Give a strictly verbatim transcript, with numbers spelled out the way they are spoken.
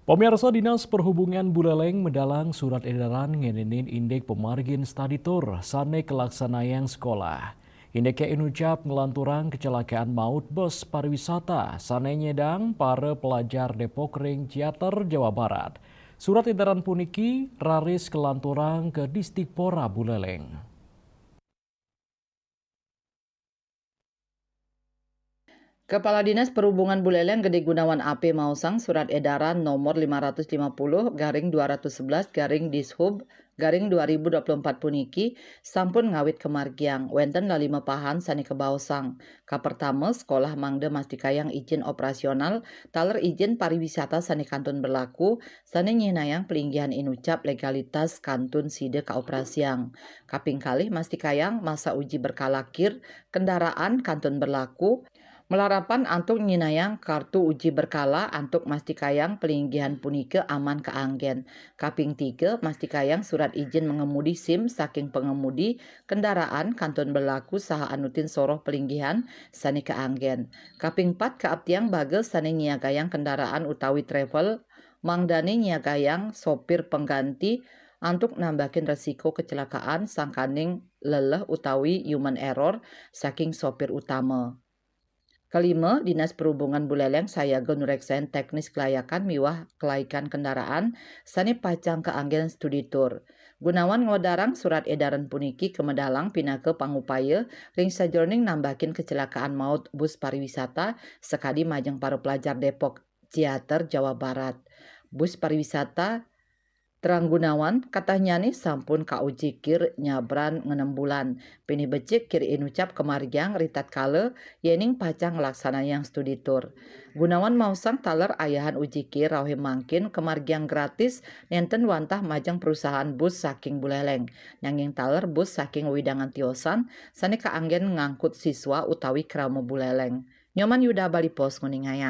Pemirsa, Dinas Perhubungan Buleleng medalang surat edaran ngeninin indik pemargin study tour sane kelaksanayang sekolah. Indike inucap ngelanturang kecelakaan maut bus pariwisata sane nyedang para pelajar Depok ring Ciater, Jawa Barat. Surat edaran puniki raris kelanturang ke Dispora Buleleng. Kepala Dinas Perhubungan Buleleng Gede Gunawan A P maosang surat edaran nomor lima ratus lima puluh garing dua ratus sebelas garing Dishub garing dua ribu dua puluh empat puniki sampun ngawit kemargiang. Wenten lalima pahan sane kebaosang. Kapertama, sekolah mangda mastikayang ijin operasional taler ijin pariwisata sane kantun berlaku, sane nyihnayang pelinggihan inucap legalitas kantun sida kaoperasiang. Kaping kalih, mastikayang masa uji berkala kir kendaraan kantun berlaku, malarapan antuk nyihnayang kartu uji berkala antuk mastikayang pelinggihan punika aman kaanggen. Kaping tiga, mastikayang surat ijin mengemudi SIM saking pengemudi kendaraan kantun berlaku saha anutin soroh pelinggihan sane kaanggen. Kaping pat, kaaptiang baga sane nyiagayang kendaraan utawi travel mangdane nyiagayang sopir pengganti antuk nambahin resiko kecelakaan sangkaning leleh utawi human error saking sopir utama. Kelima, Dinas Perhubungan Buleleng sayaga nureksain teknis kelayakan miwah kelaikan kendaraan sane pacang kaanggen studi tour. Gunawan ngwedarang surat edaran puniki kamedalang pinaka pangupaya ring sajeroning nambahin kecelakaan maut bus pariwisata sakadi majeng para pelajar Depok, Ciater, Jawa Barat. Bus pariwisata Terang Gunawan, katahnyane sampun kauji kir nyabran ngenem bulan. Pinih becik kir inucap kamargiang ritatkala yening pacang nglaksanayang studi tour. Gunawan maosang taler ayahan uji kir rauh mangkin kamargiang gratis nenten wantah majeng perusahaan bus saking Buleleng. Nanging taler bus saking wewidangan tiosan sane kaanggen ngangkut siswa utawi krama Buleleng. Nyoman Yuda, Bali Post, nguningayang.